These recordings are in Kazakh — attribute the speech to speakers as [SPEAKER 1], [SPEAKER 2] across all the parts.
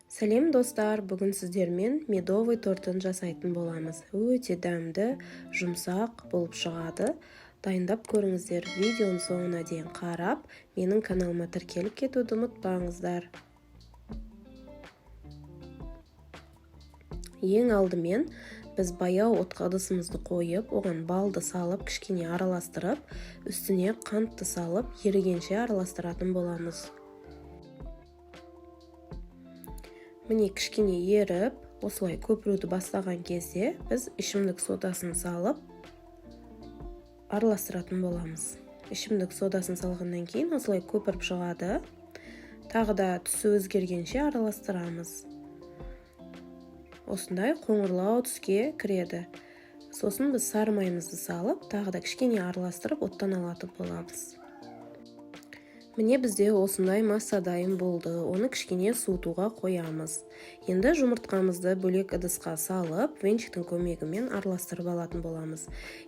[SPEAKER 1] Сәлем, достар! Бүгін сіздермен медовый тортын жасайтын боламыз. Өте дәмді, жұмсақ болып шығады. Дайындап көріңіздер. Видеоның соңына дейін қарап, менің каналыма тіркеліп кетуді ұмытпаңыздар. Ең алдымен біз баяу отқа ыдысымызды қойып, оған балды салып, кішкене араластырып, үстіне қантты салып, ерігенше араластыратын боламыз. Міне, кішкене еріп, осылай көпіруді бастаған кезде біз ішімдік содасын салып араластыратын боламыз. Ішімдік содасын салғаннан кейін осылай көпіріп шығады. Тағы да түсі өзгергенше араластырамыз. Осындай қоңырлау түске кіреді. Сосын біз сары майымызды салып, тағы да кішкене араластырып, оттан алатын боламыз. Міне, бізде осындай масса дайын болды. Оны кішкене суытуға қоямыз. Енді жұмыртқамызды бөлек ыдысқа салып, венчиктің көмегімен араластырып алатын боламыз.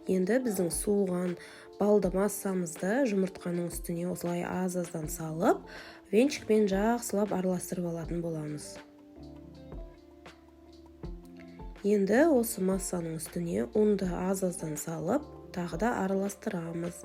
[SPEAKER 1] Енді біздің суыған балды массамызды жұмыртқаның үстіне осылай аз-аздан салып, венчикпен жақсылап араластырып алатын боламыз. Енді осы массаның үстіне ұнды аз-аздан салып, тағы да араластырамыз.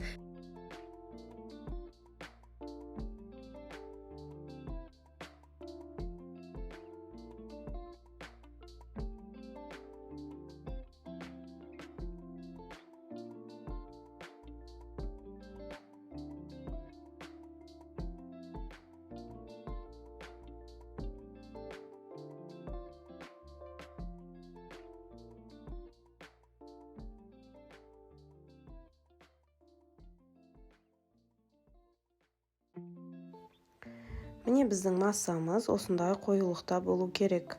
[SPEAKER 1] Міне, біздің массамыз осындай қоюлықта болу керек.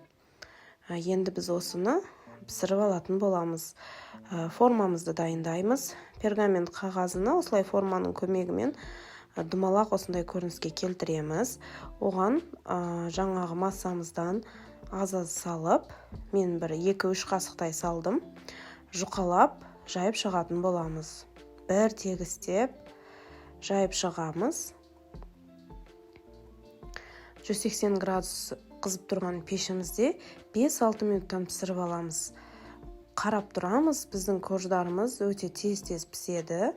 [SPEAKER 1] Енді біз осыны пісіріп алатын боламыз. Формамызды дайындаймыз. Пергамент қағазыны осылай форманың көмегімен домалақ осындай көрініске келтіреміз. Оған жаңағы массамыздан аз-аз салып, мен бір 2-3 қасықтай салдым, жұқалап жайып шығатын боламыз. Бір тегістеп жайып шығамыз. 180 градус қызып тұрған пешімізде 5-6 минуттан пісіріп аламыз. Қарап тұрамыз, біздің корждарымыз өте тез-тез піседі.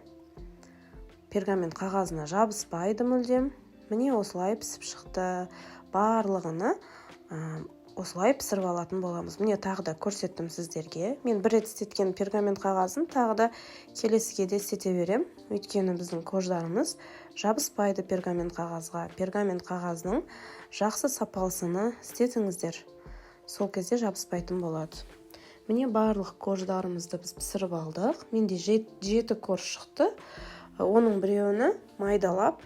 [SPEAKER 1] Пергамент қағазына жабыспайды мүлдем. Міне, осылай пісіп шықты. Барлығыны осылай пісіріп алатын боламыз. Міне, тағы да көрсеттім сіздерге. Мен бір рет істеткен пергамент қағазын тағы да келесіге де істете берем. Өйткені біздің корждарымыз жабыспайды пергамент қағазға. Пергамент қағазының жақсы сапалысыны істетіңіздер. Сол кезде жабыспайтын болады. Міне, барлық корждарымызды біз пісіріп алдық. Менде 7 корж шықты. Оның біреуіні майдалап,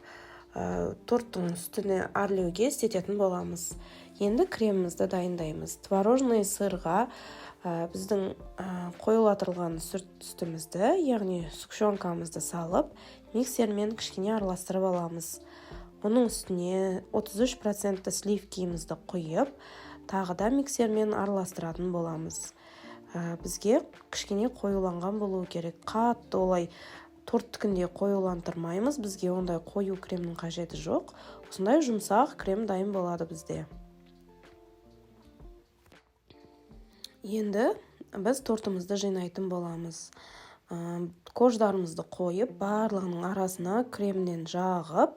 [SPEAKER 1] торттың үстіне әрлеуге істететін боламыз. Енді кремімізді дайындаймыз. Творожный сырға біздің қоюлатырылған сүтімізді, яғни сгущенкамызды салып, миксермен кішкене араластырып аламыз. Оның үстіне 33% сливкимізді құйып, тағы да миксермен араластыратын боламыз. Бізге кішкене қоюланған болуы керек. Қатты олай торттікіндей қоюландырмаймыз, бізге ондай қою кремнің қажеті жоқ. Осындай жұмсақ крем дайын болады бізде. Енді біз тортымызды жинайтын боламыз. Корждарымызды қойып, барлығының арасына кремнен жағып,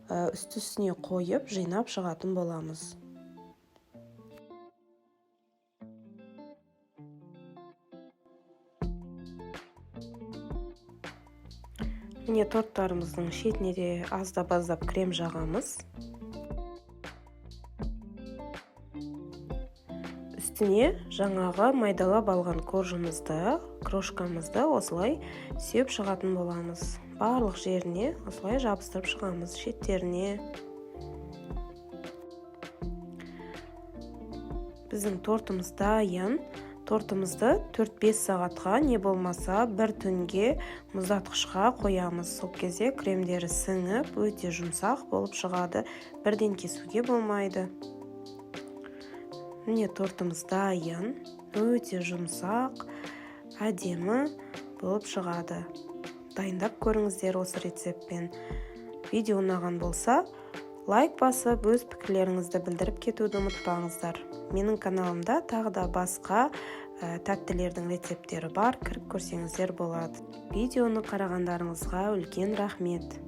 [SPEAKER 1] үсті-үстіне қойып, жинап шығатын боламыз. Міне, торттарымыздың шетіне де аздап-аздап крем жағамыз. Үстіне жаңағы майдалап алған коржымызды, крошкамызды осылай сеуіп шығатын боламыз. Барлық жеріне осылай жабыстырып шығамыз, шеттеріне. Біздің тортымыз дайын. Тортымызды 4-5 сағатқа, не болмаса бір түнге мұздатқышқа қоямыз. Сол кезде кремдері сіңіп, өте жұмсақ болып шығады. Бірден кесуге болмайды. Міне, тортымыз дайын, өте жұмсақ, әдемі болып шығады. Дайындап көріңіздер осы рецептпен. Видео ұнаған болса, Лайк басып, өз пікірлеріңізді білдіріп кетуді ұмытпаңыздар. Менің каналымда тағы да басқа тәттілердің рецепттері бар, кіріп көрсеңіздер болады. Видеоны қарағандарыңызға үлкен рахмет.